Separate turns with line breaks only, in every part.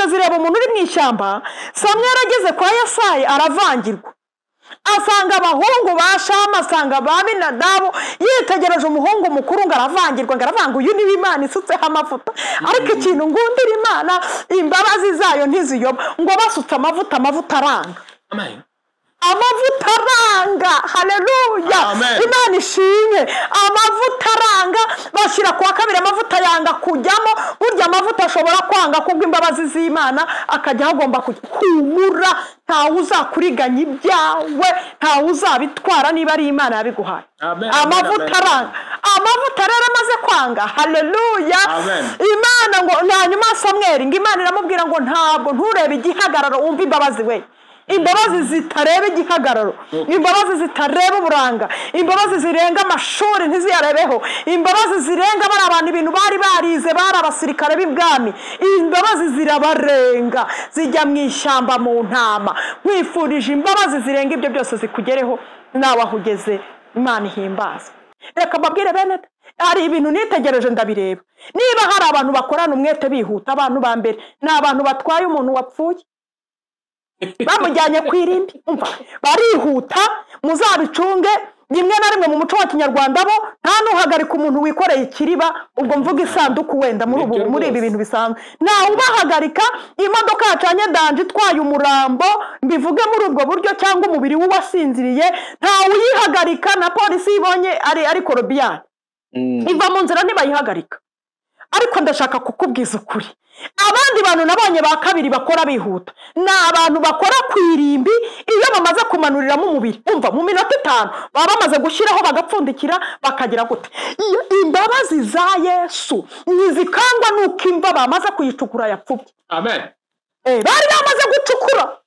Ziragenda zireba umuntu uri mu ishyamba. Samweli ageze kwa Yesayi aravangirwa, asanga abahungu ba Shama, asanga ba Aminadabu, yitegereje umuhungu mukuru ngo aravangirwa, ngo aravanga uyu niwe Imana isutseho amavuta. Ariko ikintu ngundira Imana, imbabazi zayo ntiziyoba, ngo basutse amavuta, amavuta aranga.
Amen.
Amavuta aranga, haleluya, Imana ishimwe. Amavuta aranga, bashyira kuwa kabiri, amavuta yanga kujyamo. Burya amavuta ashobora kwanga kubw'imbabazi z'Imana, akajya agomba kujya. Humura, ntawe uzakuriganya ibyawe, ntawe uzabitwara niba ari Imana yabiguhaye. Amavuta aranga, amavuta rero amaze kwanga, haleluya. Imana ngo hanyuma Samweli ngo Imana iramubwira ngo ntabwo nturebe igihagararo, wumve imbabazi we. Imbabazi zitareba igihagararo, imbabazi zitareba uburanga, imbabazi zirenga amashuri ntiziyarebeho, imbabazi zirenga bari abantu ibintu bari barize, bari abasirikare b'ibwami, imbabazi zirabarenga zijya mu ishyamba mu ntama. Nkwifurije imbabazi zirenga ibyo byose zikugereho nawe aho ugeze. Imana ihimbaza. Reka mbabwire bene, hari ibintu nitegereje ndabireba. Niba hari abantu bakorana umwete bihuta, abantu ba mbere ni abantu batwaye umuntu wapfuye bamujyanye ku irimbi. Umva, barihuta, muzabicunge. Rimwe na rimwe mu muco wa Kinyarwanda bo nta nuhagarika umuntu wikoreye ikiriba, ubwo mvuga isanduku wenda muri ubu muri ibi bintu bisanzwe, nta ubahagarika. Imodoka yacanye danje itwaye umurambo, mbivuge muri ubwo buryo, cyangwa umubiri w'uwasinziriye, nta uyihagarika. Na polisi ibonye ari korobiyani iva mu nzira ntibayihagarika. Ariko ndashaka kukubwiza ukuri, abandi bantu nabonye ba kabiri bakora bihuta ni abantu bakora ku irimbi. Iyo bamaze kumanuriramo umubiri, umva, mu minota 5 baba bamaze gushyiraho, bagapfundikira, bakagira gute. Imbabazi za Yesu ntizikangwa nuko imva bamaze kuyicukura yapfubye.
Amen.
Bari bamaze gucukura.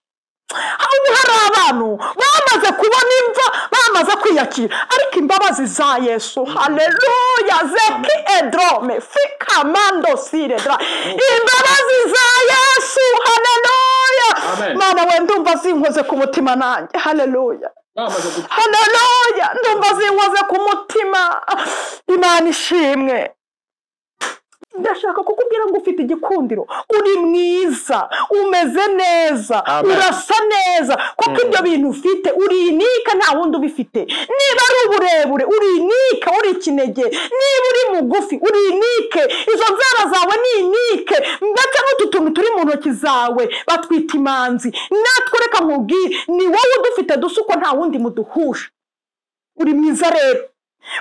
Ubu hari abantu bamaze kubona imva, bamaze kwiyakira, ariko imbabazi za Yesu, haleluya, zeki edrome fikamando siredra, imbabazi za Yesu, haleluya. Mana we, ndumva zinkoze ku mutima nanjye, haleluya, haleluya, ndumva zinkoze ku mutima. Imana ishimwe. Ndashaka kukubwira ngo ufite igikundiro, uri mwiza, umeze neza, urasa neza, kuko ibyo bintu ufite urinika, nta wundi ubifite. Niba ari uburebure urinika, uri ikinege. Niba uri mugufi urinike, izo nzara zawe ninike, ndetse n'utu tuntu turi mu ntoki zawe batwita imanzi. Natwe reka nkubwire, ni wowe udufite dusa uko nta wundi muduhuje. Uri mwiza rero,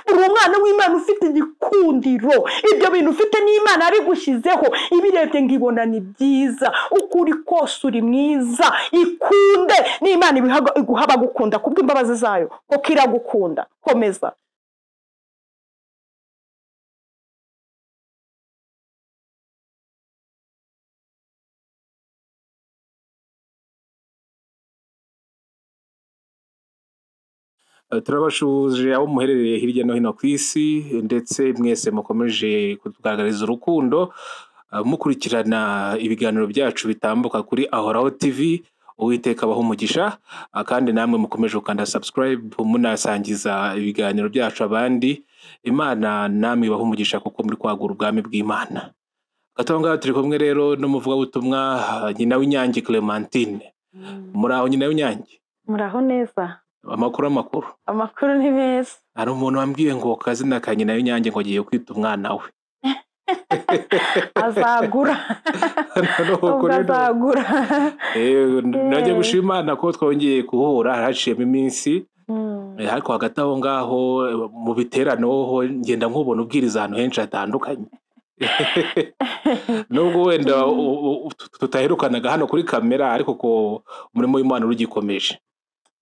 uri umwana w'Imana ufite igikundiro. Ibyo bintu ufite n'Imana yabigushyizeho, ibirebye ngo ibona ni byiza. Uko uri kose uri mwiza, ikunde n'Imana iguha abagukunda kubw'imbabazi zayo, kuko iragukunda. Komeza.
Turabashuje abo muherereye hirya no hino ku isi, ndetse mwese mukomeje kutugaragariza urukundo mukurikirana ibiganiro byacu bitambuka kuri Ahoraho TV. Uwiteka abaha umugisha, kandi namwe mukomeje gukanda subscribe munasangiza ibiganiro byacu abandi. Imana namwe ibaha umugisha kuko muri kwagura ubwami bw'Imana. Gatonga turi kumwe rero n'umuvugabutumwa Nyina w'Inyange Clementine. Muraho Nyina w'Inyange?
Muraho neza.
Amakuru
amakuru ni meza.
Hari umuntu wambwiye ngo kazina ka Nyina w'Inyange ngo agiye kwita umwana we.
Azagura. Azagura.
Najye gushima Imana ko twongeye guhura, haciyemo iminsi. Ariko hagati aho ngaho mu biterano ho ngenda nkubona ubwiriza ahantu henshi hatandukanye. Nubwo wenda tutaherukanaga hano kuri kamera, ariko ko umurimo w'Imana urugikomeje.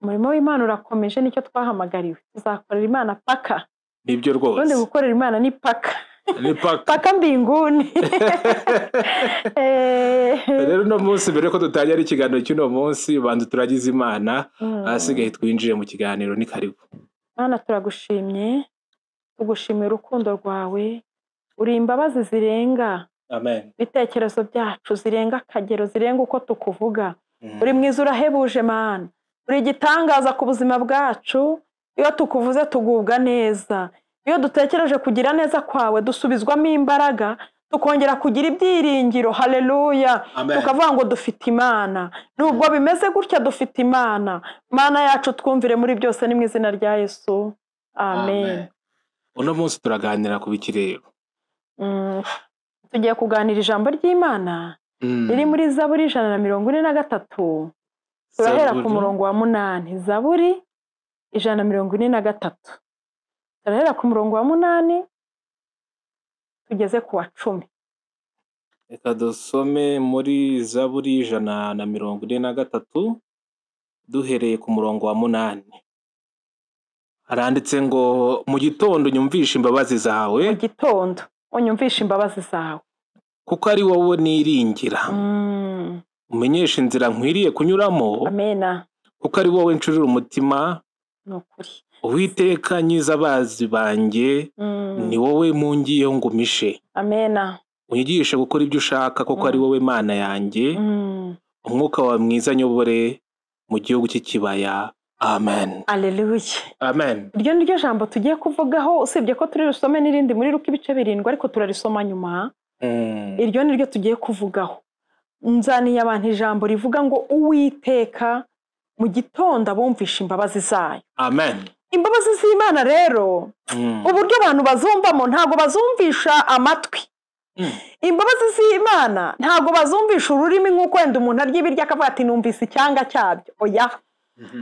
Umurimo w'Imana urakomeje, nicyo twahamagariwe. Tuzakorera Imana paka.
Nibyo rwose.
Ubundi gukorera Imana ni paka.
Ni paka.
Paka mbinguni.
Rero no munsi mbere ko dutangira ikiganiro cy'uno munsi, bantu turagize Imana, ahasigaye twinjire mu kiganiro. Ni karibu.
Mana, turagushimye, tugushimira urukundo rwawe, uri imbabazi zirenga.
Amen.
Ibitekerezo byacu zirenga akagero, zirenga uko tukuvuga. Uri mwiza, urahebuje Mana. Uri igitangaza ku buzima bwacu. Iyo tukuvuze tugubwa neza. Iyo dutekereje kugira neza kwawe dusubizwamo imbaraga, tukongera kugira ibyiringiro. Haleluya. Tukavuga ngo dufite Imana, nubwo bimeze gutya dufite Imana. Mana yacu twumvire muri byose, ni mu izina rya Yesu, amen.
Uno munsi turaganira ku biki rero?
Tugiye kuganira ijambo ry'Imana riri muri Zaburi 143, turahera ku murongo wa 8. Zaburi 143, turahera ku murongo wa 8 tugeze ku wa 10.
Reka dusome muri Zaburi 143 duhereye ku murongo wa 8. Haranditse ngo mu gitondo nyumvishe imbabazi zawe.
Mu gitondo unyumvishe imbabazi zawe,
kuko ari wowe niringira. Umenyeshe inzira nkwiriye kunyuramo.
Amena.
Kuko ari wowe ncurira umutima.
Nukuri.
Uwiteka nyiza abazi banjye, ni wowe mungiyeho ngumishe.
Amena.
Unyigishe gukora ibyo ushaka, kuko ari wowe Mana yanjye. Umwuka wawe mwiza nyobore mu gihugu cy'ikibaya. Amen.
Alleluya.
Amen.
Iryo ni ryo jambo tugiye kuvugaho, usibye ko turi rusome n'irindi muri Luka ibice 7, ariko turarisoma nyuma. Iryo ni ryo tugiye kuvugaho. Nzaniye abantu ijambo rivuga ngo Uwiteka mu gitondo abumvisha imbabazi zayo.
Amen.
Imbabazi z'Imana rero, uburyo abantu bazumvamo ntabwo bazumvisha amatwi. Imbabazi z'Imana ntabwo bazumvisha ururimi, nk'uko wenda umuntu arya ibiryo akavuga ati numvise icyanga cyabyo. Oya.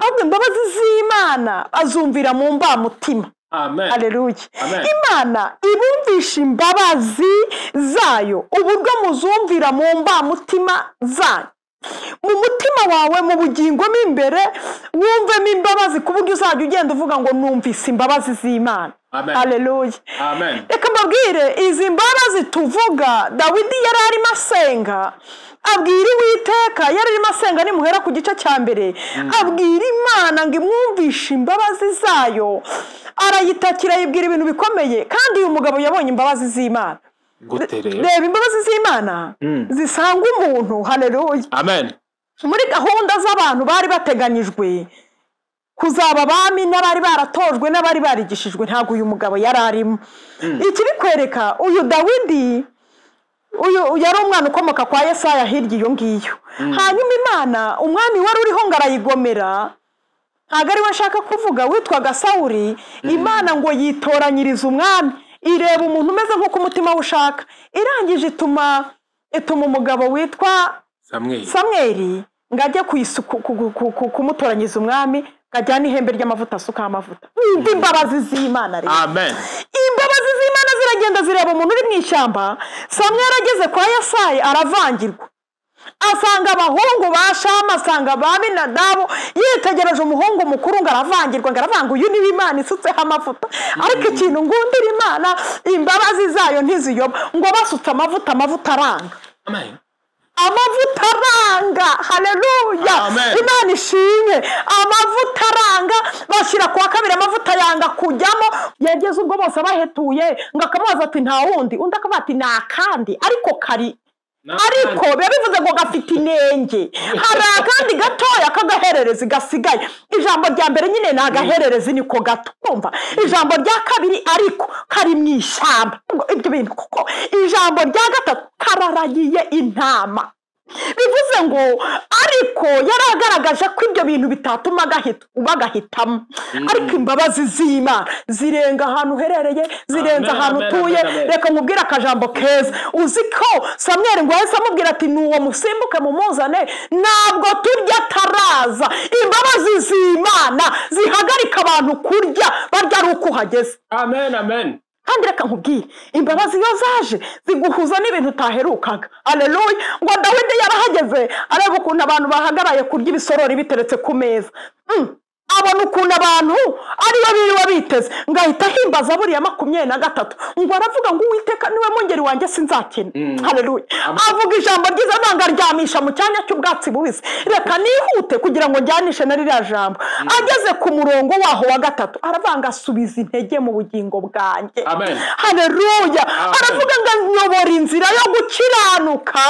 Ahubwo imbabazi z'Imana azumvira mu mbamutima.
Amen.
Haleluya. Imana ibumvisha imbabazi zayo, uburyo muzumvira mu mbamutima zayo. Mu mutima wawe, mu bugingo mo imbere, wumvemo imbabazi ku buryo uzajya ugenda uvuga ngo numvise imbabazi z'Imana. Haleluya.
Amen.
Reka mbabwire, izi mbabazi tuvuga, Dawidi yari arimo asenga, abwira Uwiteka, yari arimo asenga nimuhera ku gice cya mbere, abwira Imana ngo imwumvishe imbabazi zayo, arayitakira, ayibwira ibintu bikomeye. Kandi uyu mugabo yabonye imbabazi z'Imana. Reba imbabazi z'Imana zisanga umuntu. Haleluya.
Amen.
Muri gahunda z'abantu bari bateganyijwe kuzaba abami, n'abari baratojwe, n'abari barigishijwe, ntabwo uyu mugabo yari arimo. Ikibikwereka, uyu Dawidi uyu yari umwana ukomoka kwa Yesaya hirya iyo ngiyo. Hanyuma Imana, umwami wari uriho ngo arayigomera, ntabwo ari we ashaka kuvuga, witwaga Sawuli. Imana ngo yitoranyiriza umwami, ireba umuntu umeze nk'uko umutima we ushaka, irangije ituma umugabo witwa Samweli ngo ajye kumutoranyiriza umwami, ngo ajyane ihembe ry'amavuta asukaho amavuta. Wumva imbabazi z'Imana rero.
Amen.
Imbabazi z'Imana ziragenda zireba umuntu uri mu ishyamba. Samweli ageze kwa Yesayi aravangirwa, asanga abahungu ba Shama, asanga ba Aminadabu, yitegereje umuhungu mukuru ngo aravangirwa, ngo aravanga uyu niwe Imana isutseho amavuta. Ariko ikintu ngundira Imana, imbabazi zayo ntiziyoba, ngo basutse amavuta, amavuta aranga.
Amen.
Amavuta aranga. Haleluya. Imana ishimwe. Amavuta aranga, bashyira kuwa kabiri, amavuta yanga kujyamo. Yageze ubwo bose bahetuye, ngo akamubaza ati nta wundi, undi akavuga ati ni akandi, ariko kari, ariko biba bivuze ngo gafite inenge, hari akandi gatoya k'agahererezi gasigaye. Ijambo rya mbere nyine ni agahererezi, niko gato. Kumva ijambo rya kabiri, ariko kari mu ishyamba, ibyo bintu kuko. Ijambo rya gatatu, kararagiye intama. Bivuze ngo ariko yaragaragaje ko ibyo bintu bitatuma bagahitamo. Ariko imbabazi z'Imana zirenga ahantu uherereye, zirenza ahantu utuye. Reka nkubwire akajambo keza. Uzi ko Samweli ngo yahise amubwira ati nuwo musimbuke mumuzane, ntabwo turya ataraza. Imbabazi z'Imana zihagarika abantu kurya, barya ari uko uhageze.
Amen, amen.
Kandi reka nkubwire, imbabazi iyo zaje ziguhuza n'ibintu utaherukaga. Haleluya. Ngo Dawidi yarahageze areba ukuntu abantu bahagaraye kurya ibisorori biteretse ku meza. Abona ukuntu abantu ariyo biriwe biteze, ngo ahita ahimbaza buriya 23, ngo aravuga ngo Uwiteka niwe mungeri wanjye sinzakena. Haleluya. Avuga ijambo ryiza, nanga aryamisha mu cyanya cy'ubwatsi bubisi. Reka nihute kugira ngo njyanishe na ririya jambo. Ageze ku murongo waho wa 3, aravanga asubiza intege mu bugingo bwanjye. Haleluya. Aravuga ngo nyobora inzira yo gukiranuka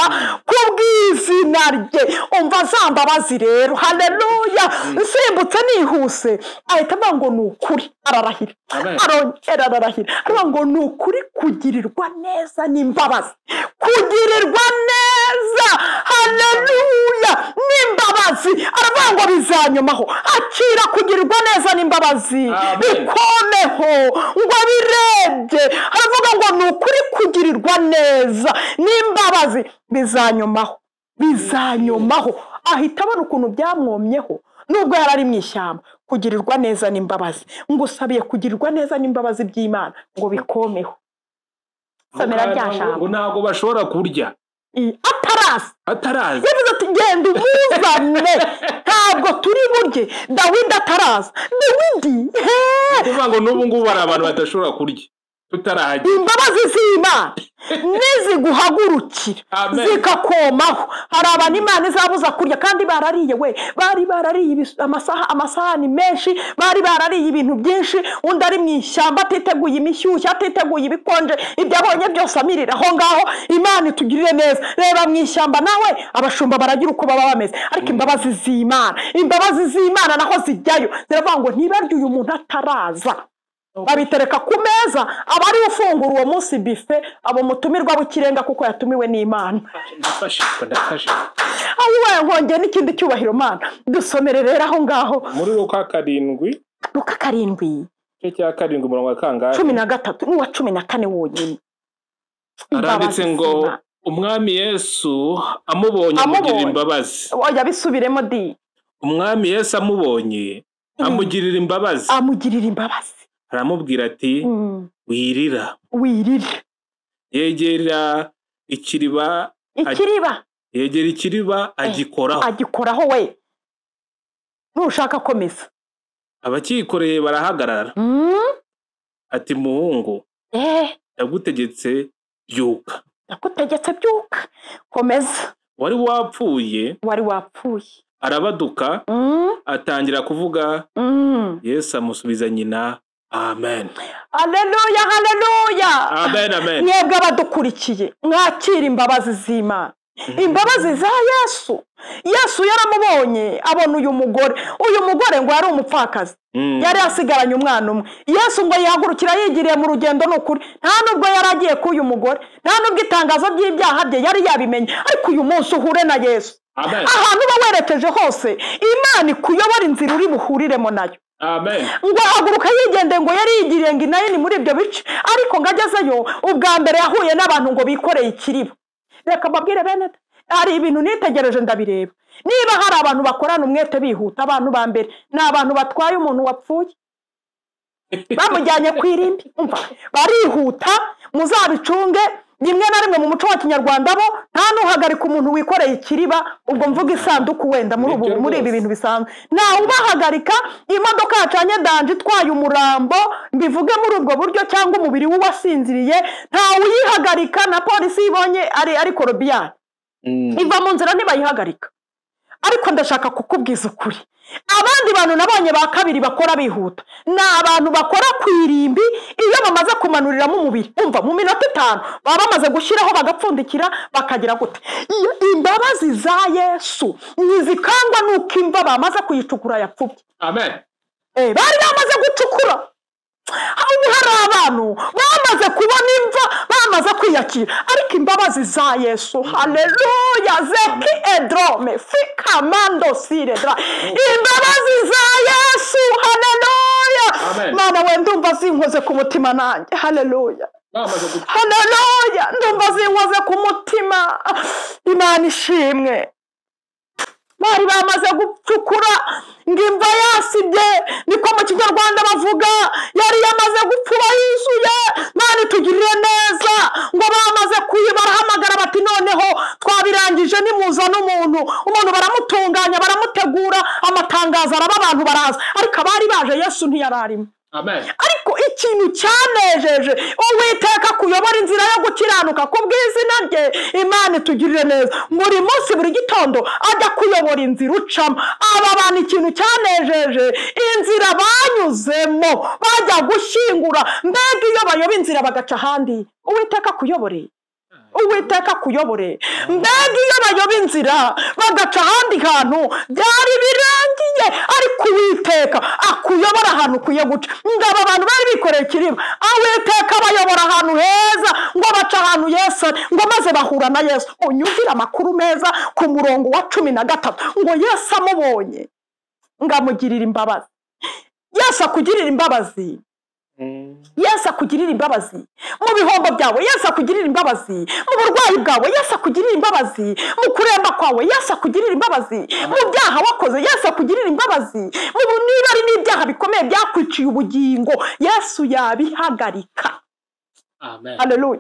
kubwiza izina rye. Umva za mbabazi rero, haleluya. Nsimbutse nihuse ahita avuga ngo ni ukuri, ararahira, arongera ararahira, aravuga ngo ni ukuri kugirirwa neza n'imbabazi, kugirirwa neza, haleluya, n'imbabazi. Aravuga ngo bizanyomaho. Akira kugirirwa neza n'imbabazi bikomeho. Ngo abirebye aravuga ngo ni ukuri kugirirwa neza n'imbabazi bizanyomaho, bizanyomaho. Ahita abona ukuntu byamwomyeho nubwo yari ari mu ishyamba. Kugirirwa neza n'imbabazi, ngo usabiye kugirirwa neza n'imbabazi by'Imana ngo bikomeho. Somera rya jambo.
Ngo ntabwo bashobora kurya
ataraza,
ataraza.
Yavuze ati genda umuzane, ntabwo turi burye Dawidi ataraza. Dawidi
kuvuga ngo n'ubu ngubu hari abantu badashobora kurya tutarahagera.
Imbabazi z'Imana niziguhagurukira zikakomaho. Hari abantu Imana izabuza kurya kandi barariye, we bari barariye amasahani menshi, bari barariye ibintu byinshi. Undi ari mu ishyamba atiteguye imishyushyu, atiteguye ibikonje, ibyo abonye byose amirira aho ngaho. Imana itugirire neza. Reba mu ishyamba nawe abashumba baragira uko baba bameze, ariko imbabazi z'Imana, imbabazi z'Imana naho zijyayo ziravuga ngo ntibarye uyu muntu ataraza. Babitereka ku meza, abari ufungura uwo munsi bife abo mutumirwa w'ikirenga kuko yatumiwe n'Imana. Ayiwe nkongeye n'ikindi cyubahiro Mana. Dusomere rero aho ngaho
muri Luka 7,
Luka 7
igice cya 7 umurongo wa kangahe?
13 n'uwa 14 wonyine.
Aranditse ngo Umwami Yesu amubonye amugirira imbabazi.
Oya bisubiremo di.
Umwami Yesu amubonye amugirira imbabazi,
amugirira imbabazi,
aramubwira ati wirira,
wirira.
Yegera ikiriba,
ikiriba,
yegera ikiriba agikoraho,
agikoraho we. Nushaka komeza.
Abakikoreye barahagarara. Ati muhungu, ndagutegetse byuka,
ndagutegetse byuka, komeza.
Wari wapfuye,
wari wapfuye,
arabaduka, atangira kuvuga. Yesu amusubiza nyina. Amen.
Haleluya, haleluya.
Amen, amen.
Mwebwe abadukurikiye mwakira imbabazi z'Imana, imbabazi za Yesu. Yesu yaramubonye abona uyu mugore. Uyu mugore ngo yari umupfakazi, yari asigaranye umwana umwe. Yesu ngo yihagurukira yigiriye mu rugendo. Ni ukuri nta nubwo yari agiye k'uyu mugore, nta nubwo itangazo ry'ibyaha bye yari yabimenye, ariko uyu munsi uhure na Yesu. Ahantu uba werekeje hose Imana ikuyobora inzira uri buhuriremo nayo.
Amen.
Ngo ahaguruka yigende, ngo yari yigiriye ngo inaye ni muri ibyo bice, ariko ngo agezeyo ubwa mbere yahuye n'abantu ngo bikoreye ikiriba. Reka mbabwire bene, hari ibintu nitegereje ndabireba. Niba hari abantu bakorana umwete bihuta, abantu ba mbere ni abantu batwaye umuntu wapfuye bamujyanye ku irimbi. Umva, barihuta, muzabicunge. Rimwe na rimwe mu muco wa Kinyarwanda bo nta nuhagarika umuntu wikoreye ikiriba, ubwo mvuga isanduku wenda muri ibi bintu bisanzwe, nta ubahagarika. Imodoka yacanye danje itwaye umurambo, mbivuge muri ubwo buryo, cyangwa umubiri w'uwasinziriye, nta uyihagarika. Na polisi ibonye ari korobiyani iva mu nzira ntibayihagarika. Ariko ndashaka kukubwiza ukuri, abandi bantu nabonye ba kabiri bakora bihuta ni abantu bakora ku irimbi. Iyo bamaze kumanuriramo umubiri, umva mu minota 5 baba bamaze gushyiraho bagapfundikira bakagira gute. Imbabazi za Yesu ntizikangwa nuko imva bamaze kuyicukura yapfubye.
Amen.
Bari bamaze gucukura. Ubu hari abantu bamaze kubona imva, bamaze kwiyakira, ariko imbabazi za Yesu, haleluya, zeki edrome fikamando siredra, imbabazi za Yesu, haleluya. Mana we, ndumva zinkoze ku mutima nanjye, haleluya, haleluya, ndumva zinkoze ku mutima. Imana ishimwe. Bari bamaze gucukura ngo imva yasibye, niko mu Kinyarwanda bavuga, yari yamaze gupfuba yuzuye. Imana itugirire neza. Ngo bamaze barahamagara bati noneho twabirangije, nimuzana umuntu. Umuntu baramutunganya, baramutegura, amatangazo araba, abantu baraza, ariko abari baje Yesu ntiyararimo.
Amen.
Ariko ikintu cyanejeje Uwiteka kuyobora inzira yo gukiranuka ku bw'izina rye, Imana itugirire neza. Buri munsi buri gitondo ajya kuyobora inzira ucamo. Aba bantu ikintu cyanejeje, inzira banyuzemo bajya gushyingura, mbega iyo bayoba inzira bagaca ahandi, Uwiteka akuyoboreye. Uwiteka akuyobore. Mbega iyo bayoba inzira bagaca ahandi hantu byari birangiye, ariko Uwiteka akuyobora ahantu ukwiye guca. Ngaba abantu bari bikoreye ikiriba, Uwiteka abayobora ahantu heza, ngo baca ahantu Yesu ari, ngo maze bahura na Yesu. Unyumvire amakuru meza ku murongo wa 13, ngo Yesu amubonye ngo amugirire imbabazi. Yesu akugirira imbabazi. Yesu akugirira imbabazi mu bihombo byawe, Yesu akugirira imbabazi mu burwayi bwawe, Yesu akugirira imbabazi mu kuremba kwawe, Yesu akugirira imbabazi mu byaha wakoze, Yesu akugirira imbabazi mu niba ari n'ibyaha bikomeye byakwiciye ubugingo, Yesu yabihagarika.
Amen.
Haleluya.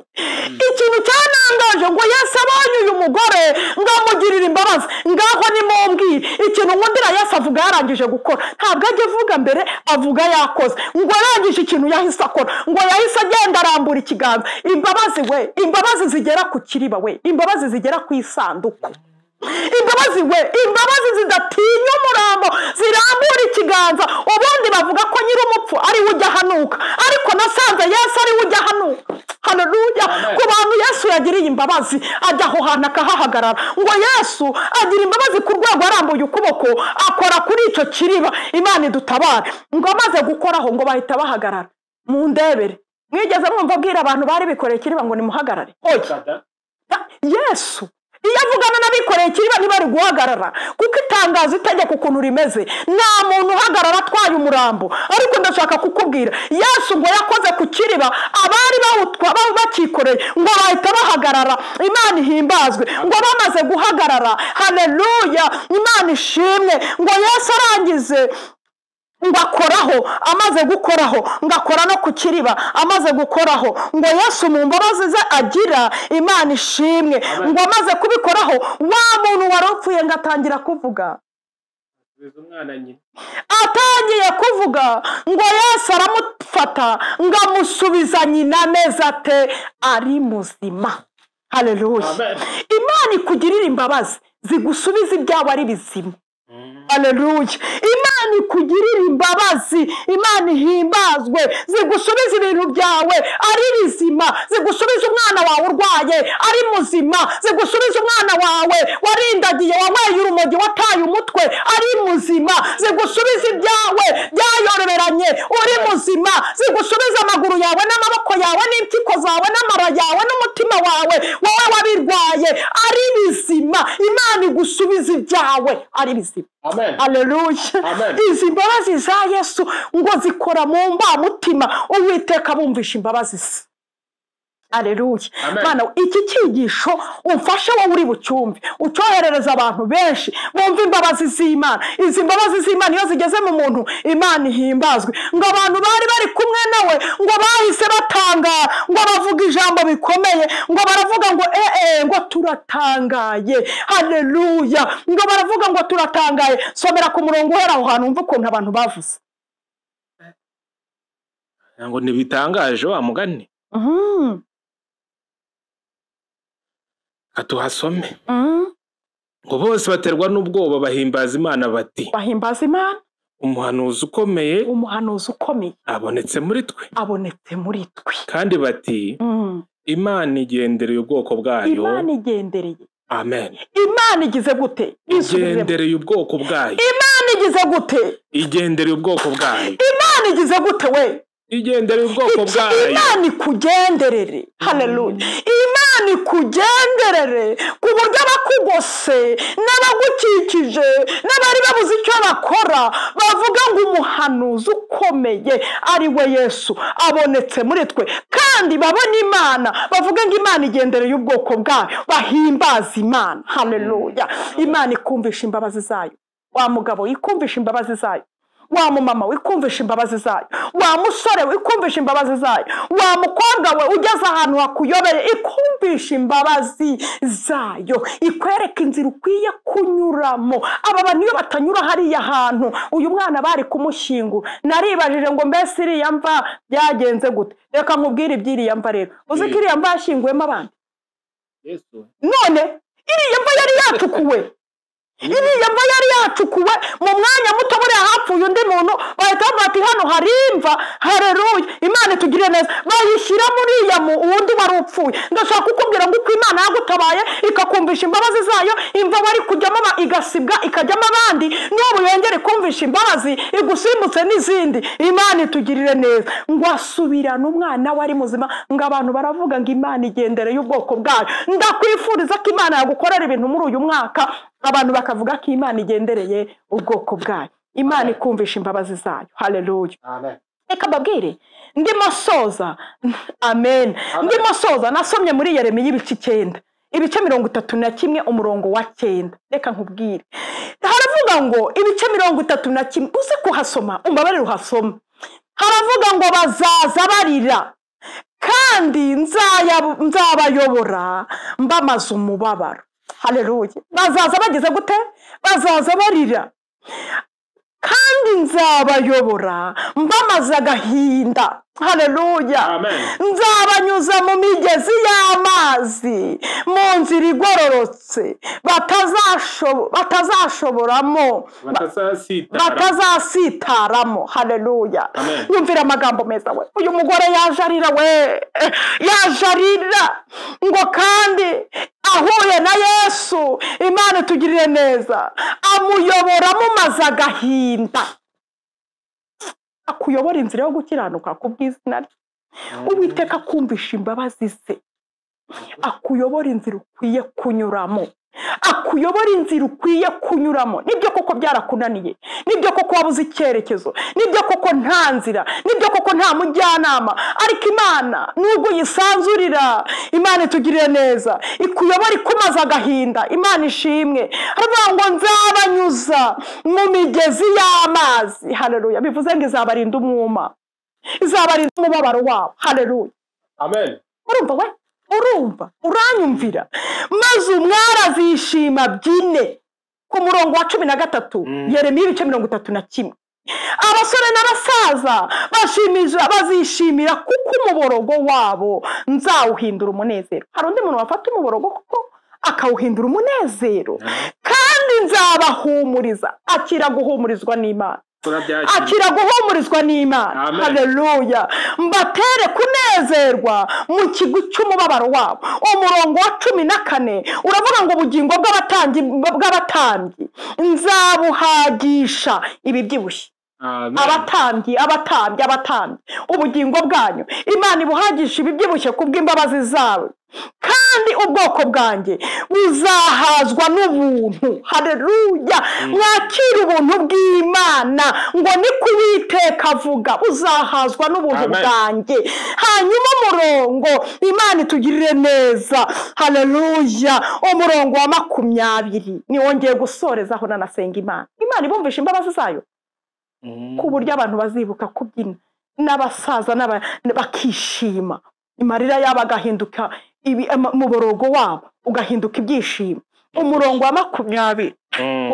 Ikintu cyanangaje ngo Yesu abonye uyu mugore ngo amugirire imbabazi. Ngaho nimumbwire ikintu nkundira Yesu avuga yarangije gukora. Ntabwo ajya avuga mbere, avuga yakoze. Ngo arangije ikintu yahise akora, ngo yahise agenda arambura ikiganza. Imbabazi we, imbabazi zigera ku kiriba we, imbabazi zigera ku isanduku. Imbabazi we, imbabazi zidatinya umurambo, zirambura ikiganza. Ubundi bavuga ko nyir'umupfu ari we ujya ahanuka, ariko nasanze Yesu ari we ujya ahanuka. Haleluya. Ku bantu Yesu yagiriye imbabazi, ajya aho hantu akahahagarara. Ngo Yesu agira imbabazi ku rwego arambuye ukuboko akora kuri icyo kiriba. Imana idutabare. Ngo amaze gukoraho ngo bahita bahagarara. Mundebere, mwigeze mwumva abwira abantu bari bikoreye ikiriba ngo nimuhagarare? Oya. Yesu iyo avugana n'abikoreye ikiriba ntibari guhagarara, kuko itangazo itegeko ukuntu rimeze, nta muntu uhagarara atwaye umurambo. Ariko ndashaka kukubwira, Yesu ngo yakoze ku kiriba, abari bakikoreye ngo bahita bahagarara. Imana ihimbazwe. Ngo bamaze guhagarara, haleluya, Imana ishimwe. Ngo Yesu arangize ngo akoraho, amaze gukoraho ngo akora no ku kiriba, amaze gukoraho ngo Yesu mu mbabazi ze agira, Imana ishimwe. Ngo amaze kubikoraho, wa muntu wari upfuye ngo atangira kuvuga. Atangiye kuvuga ngo Yesu aramufata ngo amusubiza nyina neza ate, ari muzima. Haleluya. Imana ikugirira imbabazi zigusubiza ibyawe ari bizima. Haleluya. Imana ikugirira imbabazi, Imana ihimbazwe, zigusubiza ibintu byawe ari bizima, zigusubiza umwana wawe urwaye ari muzima, zigusubiza umwana wawe warindagiye, wanyweye urumogi, wataye umutwe ari muzima, zigusubiza ibyawe byayoberanye uri muzima, zigusubiza amaguru yawe n'amaboko yawe n'impyiko zawe n'amara yawe n'umutima wawe wowe wabirwaye ari bizima. Imana igusubiza ibyawe ari bizima.
Amen.
Haleluya. Izi mbabazi za Yesu ngo zikora mu mbamutima, Uwiteka bumvisha imbabazi ze. Haleluya. Mana, iki cyigisho umfashe wowe uri bucyumve, ucyoherereza abantu benshi bumva imbabazi z'Imana. Izi mbabazi z'Imana iyo zigeze mu muntu, Imana ihimbazwe. Ngo abantu bari bari kumwe nawe ngo bahise batangara, ngo bavuga ijambo bikomeye, ngo baravuga ngo ngo turatangaye. Haleluya. Ngo baravuga ngo turatangaye. Somera ku murongo uhera aho hantu umva ukuntu abantu bavuze.
Ngo ntibitangaje wa mugani. Tuhasome. Ngo bose baterwa n'ubwoba bahimbaza Imana bati,
bahimbaza Imana,
umuhanuzi ukomeye,
umuhanuzi ukomeye
abonetse muri twe,
abonetse muri twe.
Kandi bati, Imana igendereye ubwoko bwayo.
Imana igendereye.
Amen.
Imana igize gute?
Igendereye ubwoko bwayo.
Imana igize gute?
Igendereye ubwoko bwayo.
Imana igize gute we?
Igendereye ubwoko bwayo.
Imana ikugenderere. Haleluya. Imana ikugenderere ku buryo abakugose n'abagukikije n'abari babuze icyo bakora bavuga ngo umuhanuzi ukomeye ari we Yesu abonetse muri twe, kandi babona Imana, bavuga ngo Imana igendereye ubwoko bwayo, bahimbaza Imana. Haleluya. Imana ikumvisha imbabazi zayo. Wa mugabo ikumvisha imbabazi zayo, wa mumama wikumvisha imbabazi zayo, wa musore wikumvisha imbabazi zayo, wa mukobwa we ugeze ahantu hakuyobere ikumvisha imbabazi zayo, ikwereka inzira ukwiye kunyuramo. Aba bantu iyo batanyura hariya hantu uyu mwana bari kumushyingura. Naribajije ngo mbese iriya mva byagenze gute? Reka nkubwire iby'iriya mva rero. Uzi ko iriya mva yashyinguwemo abandi? None iriya mva yari yatukuwe. Iriya mva yari yacukuwe mu mwanya muto, buriya hapfuye undi muntu bahita bavuga ati hano hari imva, haleluya, Imana itugirire neza, bayishyira muriya wundi wari upfuye. Ndashaka kukubwira ngo uko Imana yagutabaye ikakumvisha imbabazi zayo, imva wari kujyamo igasibwa ikajyamo abandi, n'ubu yongere kumvisha imbabazi igusimbutse n'izindi. Imana itugirire neza. Ngo asubirane umwana wari muzima, ngo abantu baravuga ngo Imana igendereye ubwoko bwayo. Ndakwifuriza ko Imana yagukorera ibintu muri uyu mwaka, abantu bakavuga ko Imana igendereye ubwoko bwayo, Imana ikumvisha imbabazi zayo. Haleluya. Reka mbabwire, ndimo soza, amen, ndimo soza. Nasomye muri Yeremiya ibice 9, ibice 31 umurongo wa 9. Reka nkubwire, haravuga ngo ibice 31, uze kuhasoma, umbabarire uhasoma. Haravuga ngo bazaza barira, kandi nzabayobora mbamaze umubabaro. Haleluya. Bazaza bageze gute? Bazaza barira, kandi nzabayobora mbamaze agahinda. Haleluya. Nzabanyuza mu migezi y'amazi, mu nzira igororotse, batazashoboramo, batazasitaramo. Haleluya. Nyumvira amagambo meza we. Uyu mugore yaje arira we, yaje arira ngo kandi ahuye na Yesu, Imana itugirire neza, amuyobora mumaze agahinda. Akuyobora inzira yo gukiranuka kubw'izina rye. Uwiteka akumvisha imbabazi ze, akuyobora inzira ukwiye kunyuramo, akuyobora inzira ukwiye kunyuramo. Nibyo koko byarakunaniye, nibyo koko wabuze icyerekezo, nibyo koko nta nzira, nibyo koko nta mujyanama, ariko Imana nubwo uyisanzurira, Imana itugirire neza, ikuyobora ikumaza agahinda. Imana ishimwe. Haravuga ngo nzabanyuza mu migezi y'amazi. Haleluya. Bivuze ngo izabarinda umwuma, izabarinda umubabaro wabo. Haleluya.
Amen.
Urumva we? Urumva, uranyumvira. Maze umwari azishima byine. Ku murongo wa 13, Yeremiya ibice 31. Abasore n'abasaza bazishimira kuko umuborogo wabo nzawuhindura umunezero. Hari undi muntu wafata umuborogo kuko akawuhindura umunezero. Kandi nzabahumuriza. Akira guhumurizwa n'Imana, akira guhumurizwa n'Imana. Haleluya. Mbatere kunezerwa mu kigwi cy'umubabaro wabo. Umurongo wa 14 uravuga ngo ubugingo bw'abatambyi nzabuhagisha ibibyibushye. Abatambyi, abatambyi, abatambyi, ubugingo bwanyu Imana ibuhagisha ibibyibushye kubw'imbabazi zawe, kandi ubwoko bwanjye buzahazwa n'ubuntu. Haleluya. Mwakira ubuntu bw'Imana, ngo ni kuwiteka avuga, buzahazwa n'ubuntu bwanjye. Hanyuma umurongo, Imana itugirire neza. Haleluya. Umurongo wa 20 niwongeye gusorezaho nanasenga Imana. Imana ibumvisha imbabazi zayo ku buryo abantu bazibuka kubyina, n'abasaza bakishima, amarira yabo agahinduka umuborogo wabo ugahinduka ibyishimo. Umurongo wa 20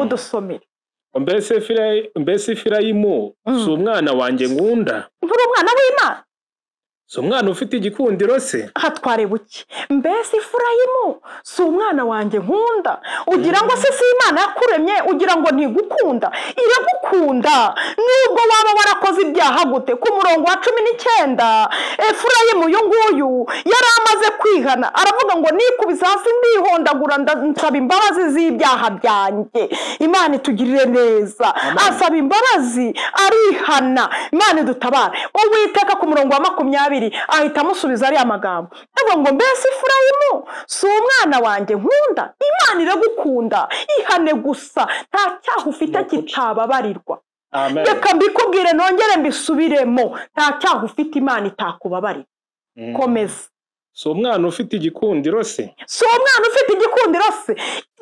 udusomere.
Mbese Efurayimu si umwana wanjye nkunda?
Nturi umwana w'Imana?
Si umwana ufite igikundiro se?
Hatware buke. Mbese Efurayimu si umwana wanjye nkunda? Ugira ngo se si Imana yakuremye, ugira ngo ntigukunda? Iragukunda nubwo waba warakoze ibyaha gute. Ku murongo wa 19, Efurayimu uyu nguyu yari amaze kwihana, aravuga ngo nikubise hasi ndihondagura, nsaba imbabazi z'ibyaha byanjye. Imana itugirire neza. Asaba imbabazi, arihana. Imana idutabare. Uwiteka ku murongo wa 20 ahita amusubiza ari amagambo avuga ngo mbese Efurayimu si umwana wanjye nkunda? Imana iragukunda, ihane gusa, nta cyaha ufite kitababarirwa. Reka mbikubwire nongere mbisubiremo, nta cyaha ufite Imana itakubabarira. Komeza.
Si umwana ufite igikundiro se?
Si umwana ufite igikundiro se?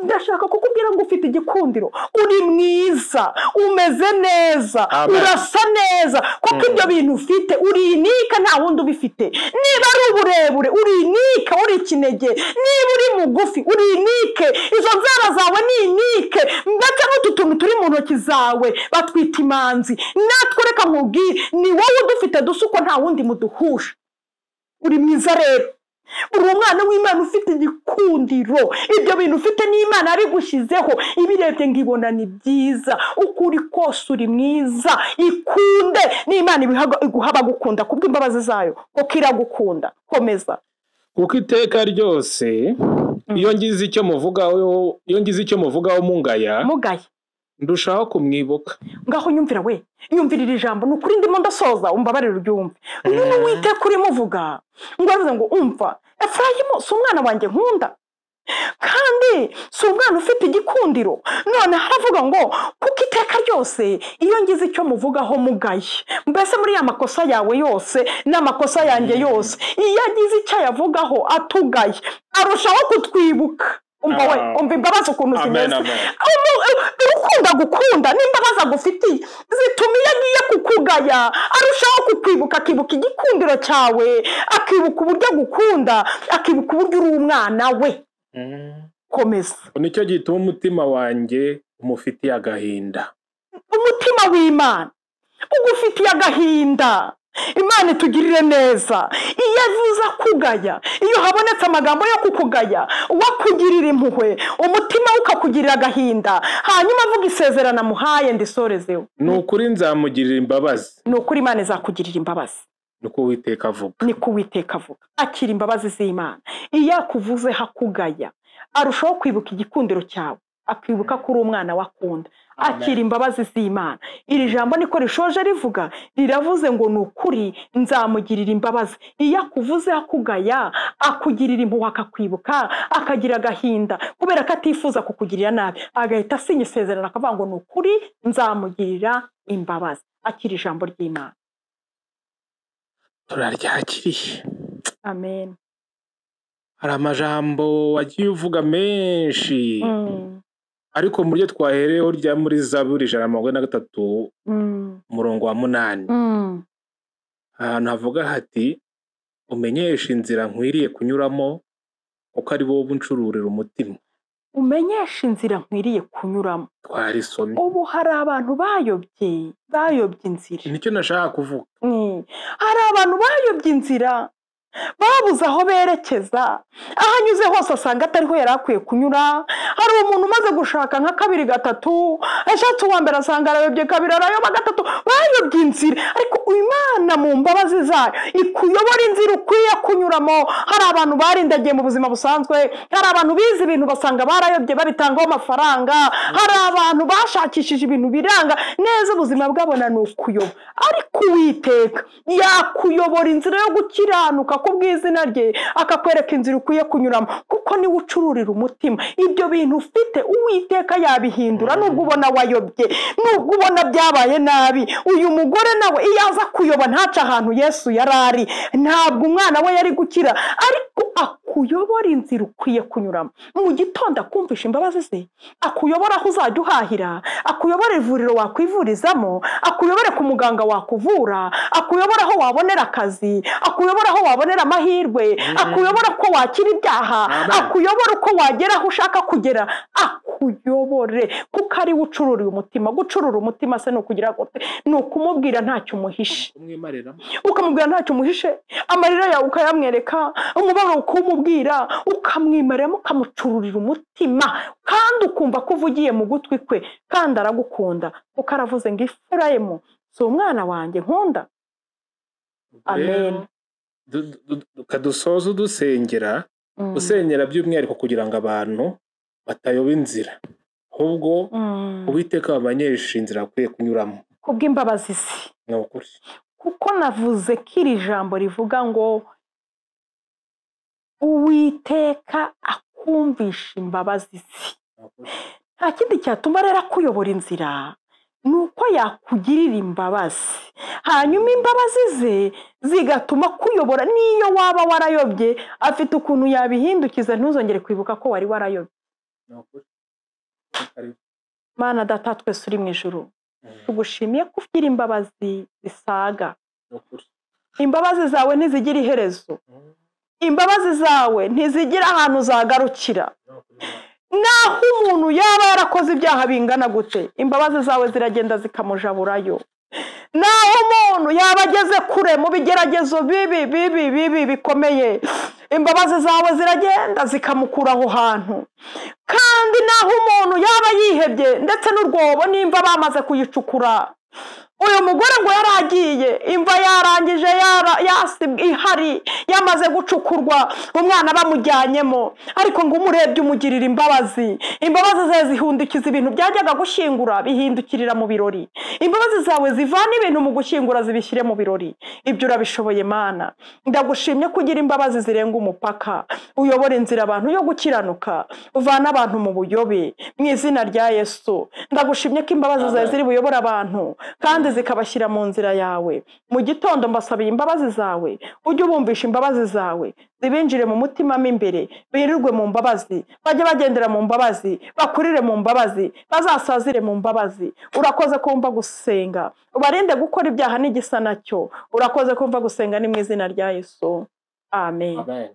Ndashaka kukubwira ngo ufite igikundiro, uri mwiza, umeze neza, urasa neza, kuko ibyo bintu ufite urinika, nta wundi ubifite. Niba ari uburebure urinika, uri ikinege. Niba uri mugufi urinike, izo nzara zawe ninike, ndetse n'utu tuntu turi mu ntoki zawe batwita imanzi. Natwe reka nkubwire, ni wowe udufite dusa uko nta wundi muduhuje. Uri mwiza rero. Uri umwana w'Imana ufite igikundiro. Ibyo bintu ufite n'Imana yabigushyizeho, ibirebye ngo ibona ni byiza. Uko uri kose uri mwiza, ikunde n'Imana iguha abagukunda kubw'imbabazi zayo, kuko iragukunda. Komeza.
Kuko iteka ryose iyo ngize icyo muvugaho, iyo ngize icyo muvugaho mungaya, ndushaho kumwibuka.
Ngaho nyumvira we, nyumvira iri jambo, ni ukuri ndimo ndasoza, umbabarire uryumve. Uyu ni Uwiteka urimo uvuga, ngo aravuze ngo umva, Efurayimu si umwana wanjye nkunda, kandi si umwana ufite igikundiro. None haravuga ngo kuko iteka ryose iyo ngize icyo muvugaho mugaye, mbese muri ya makosa yawe yose n'amakosa yanjye yose, iyo agize icyo ayavugaho atugaye, arushaho kutwibuka. Umva we, umva imbabazi ukuntu zimeze. Urukundo agukunda n'imbabazi agufitiye zituma iyo agiye kukugaya arushaho kukwibuka, akibuka igikundiro cyawe, akibuka uburyo agukunda, akibuka uburyo uri umwana we. Komeza.
Nicyo gituma umutima wanjye umufitiye agahinda.
Umutima w'Imana ugufitiye agahinda. Imana itugirire neza. Iyo avuze akugaya, iyo habonetse amagambo yo kukugaya, uwakugirira impuhwe, umutima we ukakugirira agahinda, hanyuma avuga isezerano amuhaye ndisorezeho.
Ni ukuri nzamugirira imbabazi.
Ni ukuri Imana izakugirira imbabazi.
Niko Uwiteka avuga.
Niko Uwiteka avuga. Akira imbabazi z'Imana. Iyo akuvuze hakugaya, arushaho kwibuka igikundiro cyawe, akibuka ko uri umwana wakunda. Akira imbabazi z'Imana. Iri jambo niko rishoje rivuga, riravuze ngo ni ukuri nzamugirira imbabazi. Iyo akuvuze akugaya, akugirira impuhwe, akakwibuka, akagira agahinda kubera ko atifuza kukugirira nabi, agahita asinya isezerano akavuga ngo ni ukuri nzamugirira imbabazi. Akira ijambo ry'Imana.
Turaryakiriye.
Amen.
Hari amajambo wagiye uvuga menshi, ariko mu buryo twahereyeho rya muri Zaburi 143 umurongo wa 8, ahantu havuga hati umenyeshe inzira nkwiriye kunyuramo, kuko ari wowe uncururira umutima.
Umenyeshe inzira nkwiriye kunyuramo.
Twarisomye.
Ubu hari abantu bayobye inzira.
Nicyo nashaka kuvuga.
Hari abantu bayobye inzira, babuze aho berekeza, aho anyuze hose asanga atariho yari akwiye kunyura. Hari umuntu umaze gushaka nka kabiri gatatu, ashatse uwa mbere asanga arayobye, kabiri arayoba, gatatu, bayobye inzira. Ariko Imana mu mbabazi zayo ikuyobora inzira ukwiye kunyuramo. Hari abantu barindagiye mu buzima busanzwe, hari abantu bize ibintu basanga barayobye babitangaho amafaranga, hari abantu bashakishije ibintu biranga neza, ubuzima bwabona ni ukuyoba. Ariko Uwiteka yakuyobora inzira yo gukiranuka kubw'izina rye, akakwereka inzira ukwiye kunyuramo, kuko niwe ucururira umutima. Ibyo bintu ufite Uwiteka yabihindura, nubwo ubona wayobye, nubwo ubona byabaye nabi. Uyu mugore nawe iyo aza kuyoba ntaca ahantu Yesu yari ari, ntabwo umwana we yari gukira. Ariko akuyobora inzira ukwiye kunyuramo. Mu gitondo akumvisha imbabazi ze, akuyobora aho uzajya uhahira, akuyobora ivuriro wakwivurizamo, akuyobore ku muganga wakuvura, akuyobora aho wabonera akazi, akuyobora aho wabonera amahirwe, akuyobora ko wakira ibyaha, akuyobora uko wagera aho ushaka kugera, akuyobore kuko ari we ucururiye umutima. Gucurura umutima se ni ukugira gute? Ni ukumubwira ntacyo umuhishe, ukamubwira ntacyo umuhishe, amarira yawe ukayamwereka, umubabaro ukumubwira, ukamwimaramo, ukamucururira umutima, kandi ukumva ko uvugiye mu gutwi kwe, kandi aragukunda, kuko aravuze ngo Efurayimu si umwana wanjye nkunda. Amen.
Dusoza udusengera, usengera by'umwihariko kugira ngo abantu batayoba inzira, ahubwo Uwiteka abamenyeshe inzira akwiye kunyuramo
kubw'imbabazi ze.
Ni ukuri.
Kuko navuze ko iri jambo rivuga ngo Uwiteka akumvisha imbabazi ze. Nta kindi cyatuma rero akuyobora inzira, ni uko yakugirira imbabazi, hanyuma imbabazi ze zigatuma kuyobora. N'iyo waba warayobye, afite ukuntu yabihindukiza ntuzongere kwibuka ko wari warayobye. Mana Data twese uri mu ijuru, tugushimiye ko ugira imbabazi zisaga. Imbabazi zawe ntizigira iherezo, imbabazi zawe ntizigira ahantu zagarukira. Naho umuntu yaba yarakoze ibyaha bingana gute, imbabazi zawe ziragenda zikamujaburayo. Naho umuntu yaba ageze kure mu bigeragezo bibi bibi bibi bikomeye, Imbabazi zawe ziragenda zikamukura aho hantu. Kandi naho umuntu yaba yihebye ndetse n'urwobo nimba bamaze kuyicukura, uyu mugore ngo yaragiye, imva yarangije, ihari yamaze gucukurwa, umwana bamujyanyemo, ariko ngo umurebye umugirira imbabazi. Imbabazi zawe zihundukiza ibintu byajyaga gushyingura bihindukirira mu birori. Imbabazi zawe zivana ibintu mu gushyingura zibishyire mu birori. Ibyo urabishoboye Mana. Ndagushimye kugira imbabazi zirenga umupaka, uyobora inzira abantu yo gukiranuka, uvana abantu mu buyobe mu izina rya Yesu. Ndagushimye ko imbabazi zawe ziri buyobora abantu kandi zikabashyira mu nzira yawe. Mu gitondo mbasabiye imbabazi zawe, ujye ubumvisha imbabazi zawe, zibinjire mu mutima mo imbere, birirwe mu mbabazi, bajye bagendera mu mbabazi, bakurire mu mbabazi, bazasazire mu mbabazi. Urakoze kumva gusenga, ubarinde gukora ibyaha n'igisa nacyo. Urakoze kumva gusenga, ni mu izina rya Yesu, amen.
Amen.